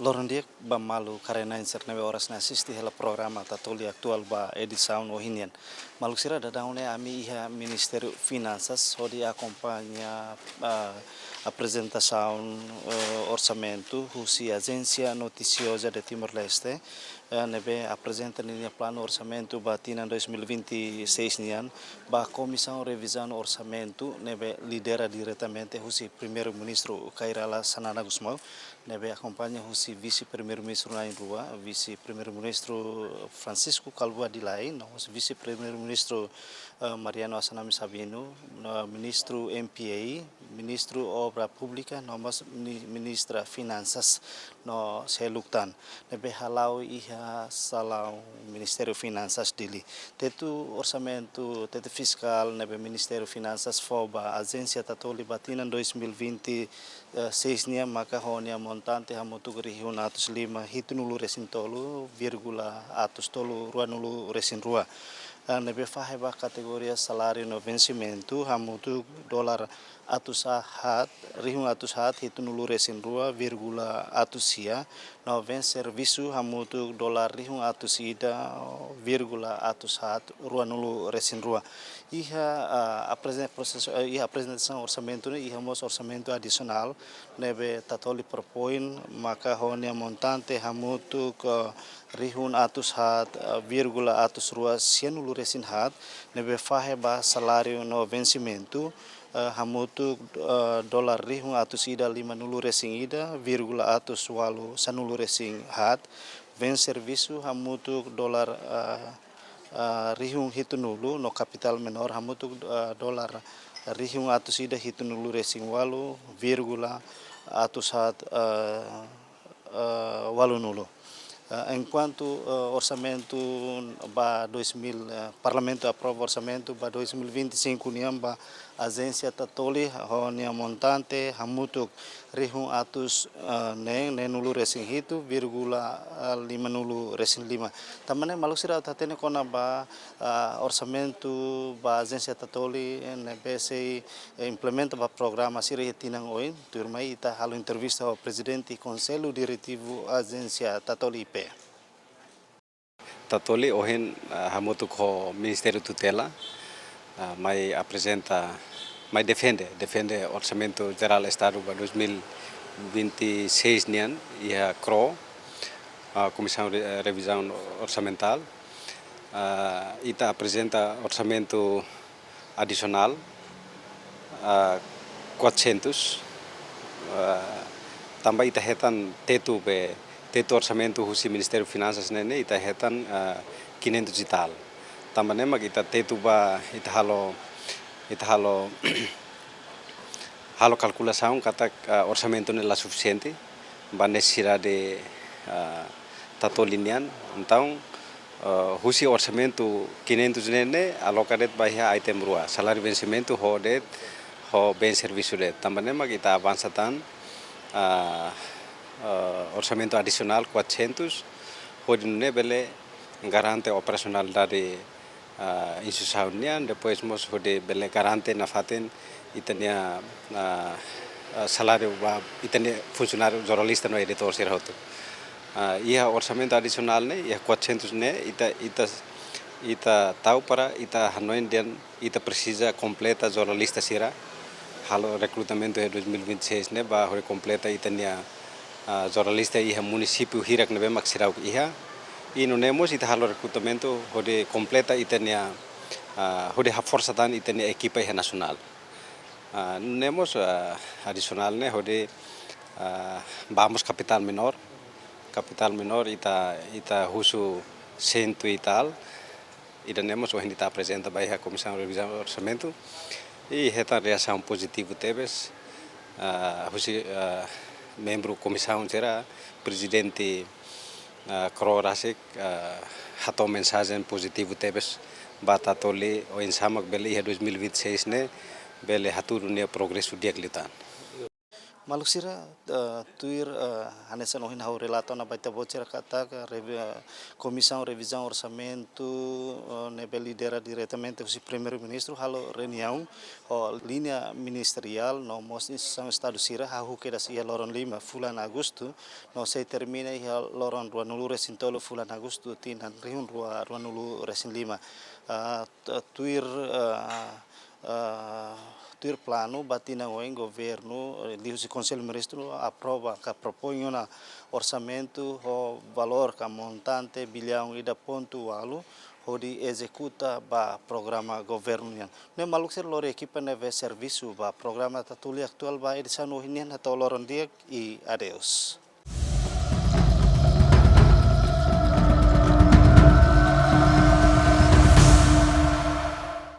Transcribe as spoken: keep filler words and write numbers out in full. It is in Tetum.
Loron di'ak ba maluk haree-na'in sira ne'ebé oras ne'e asiste hela programa Tatoli Atuál ba edisaun ohin nian. Maluk sira, daudaun ne'e ami iha Ministériu Finansas hodi akompaña, ah, aprezentasaun, eh, orsamentu husi Agência Noticiosa de Timor-Leste, eh, ne'ebé aprezenta ninia planu orsamentu ba tinan dois mil e vinte e seis nian ba Komisaun Revizaun Orsamentu ne'ebé lidera diretamente husi Primeiru-Ministru Kay Rala Xanana Gusmão, ne'ebé akompaña husi Vise-Primeiru-Ministru na'in-rua, Vise-Primeiru-Ministru Francisco Kalbuadi Lay, no mós Vise-Primeiru-Ministru, eh, Mariano Assanami Sabino, no Ministru M P A, Ministru Obra Públika, no mós mini-, Ministra Finansas, no seluk tan, ne'ebé hala'o iha salaun Ministériu Finansas Dili. Tetu orsamentu, tetu fiskál ne'ebé Ministériu Finansas fó ba Agência Tatoli ba tinan dois mil e vinte e seis nian maka ho nia montante hamutuk rihun atus lima hitunulu resin tolu vírgula atus tolu ruanulu resin rua. Eh, ne'ebé fahe ba kategoria saláriu no vensimentu hamutuk dolar atus haat, rihun atus haat hitunulu resin rua vírgula atus sia, no bens servisu hamutuk dolar rihun atus ida vírgula atus haat ruanulu resin rua. Iha, ah, apresen-, prosesu, eh, iha aprezentasaun orsamentu ne'e iha mós orsamentu adisionál ne'ebé Tatoli propoin maka ho nia montante hamutuk, eh, rihun atus haat, eh, vírgula atus rua sianulu resin haat, ne'ebé fahe ba saláriu no vensimentu, eh, hamutuk, eh, dolar rihun atus ida limanulu resin ida vírgula atus ualu sanulu resin haat, bens servisu hamutuk dolar, eh, eh, rihun hitunulu no kapitál menór hamutuk, eh, dolar rihun atus ida hitunulu resin ualu vírgula atus haat, eh, eh, ualunulu. Eh, enkuantu, eh, orsamentu ba dois mil, eh, Parlamentu aprova orsamentu ba dois mil e vinte e cinco nian ba Agência Tatoli ho nia montante hamutuk rihun atus, eh, neen, neenulu resin hitu vírgula, eh, limanulu resin lima. Tanba ne'e maluk sira atu hatene kona-ba, eh, orsamentu ba Agência Tatoli, eh, ne'ebé sei, eh, implementa ba programa sira iha tinan oin, tuirmai ita halo entrevista ho Prezidente Konsellu Diretivu Agência Tatoli I P. Tatoli ohin, ah, hamutuk ho Ministériu Tutela, ah, mai aprezenta, mai defende, defende Orsamentu Jerál Estadu ba dois mil e vinte e seis nian, iha KRO, ah, Komisaun Re-, Revizaun Orsamentál. Ah, ita aprezenta orsamentu adisionál, ah, quatrocentos, ah, tanba ita hetan tetu be, tetu orsamentu husi Ministériu Finansas ne'e, ne'e ita hetan, ah, quinhentos e tal. Tanba ne'e mak ita tetu ba, ita halo, ita halo, halo kalkulasaun katak, ah, orsamentu ne'e la sufisiente ba nesesidade, ah, Tatoli nian. Entaun, ah, husi orsamentu quinhentos ne'e, ne'e aloka de'it ba iha item rua, saláriu vensimentu ho de'it, ho bens servisu de'it. Tanba ne'e mak ita avansa tan, ah, ah, orsamentu adisionál quatrocentos, hodi nune'e bele garante operasionalidade, ah, instituisaun nian, depois mós hodi bele garante nafatin ita-nia, ah, ah, saláriu ba ita-nia funsionáriu, jornalista no editór sira hotu. Ah, iha orsamentu adisionál ne'e, iha quatrocentos ne'e, ita, ita, ita tau para ita hanoin dehan ita presiza kompleta jornalista sira. Halo rekrutamentu iha dois mil e vinte e seis ne'e ba hodi kompleta ita-nia, ah, jornalista iha munisípiu hirak ne'ebé mak seidauk iha. I nune'e mós ita halo rekrutamentu hodi kompleta ita-nia, ah, hodi haforsa tan ita-nia ekipa iha nasionál. Ah, nune'e mós, ah, adisionál ne'e hodi, ah, ba mós kapitál menór. Kapitál menór ita, ita husu sentu e tal. Ida-ne'e mós ohin ita aprezenta ba iha Komisaun Revizaun Orsamentu. I hetan reasaun pozitivu tebes, ah, husi, ah, membru komisaun sira, prezidente, ah, KRO rasik, ah, hato'o mensajen pozitivu tebes ba Tatoli oinsá mak bele iha dois mil e vinte e seis ne'e bele hatudu nia progresu di'ak liután. Maluk sira, eh, tuir, eh, hanesan ohin ha'u relata ona ba ita-boot sira katak, eh, revi-, eh, Komisaun Revizaun Orsamentu, eh, ne'ebé lidera diretamente husi Primeiru-Ministru halo reuniaun ho liña ministeriál no mós instituisaun Estadu sira hahú kedas iha loron lima fulan Agostu, no sei termina iha loron ruanulu-resin-tolu fulan Agostu tinan rihun rua ruanulu-resin-lima. Ah, t-, tuir, ah, ah, tuir planu ba tinan oin governu, eh, liuhusi Konsellu Ministru aprova ka propoin ona orsamentu ho valór ka montante biliaun ida pontu ualu hodi ezekuta ba programa governu nian. Ne'e maluk sira, lori ekipa ne'ebé servisu ba programa Tatoli Atuál ba edisaun ohin nian, hato'o loron di'ak i adeus.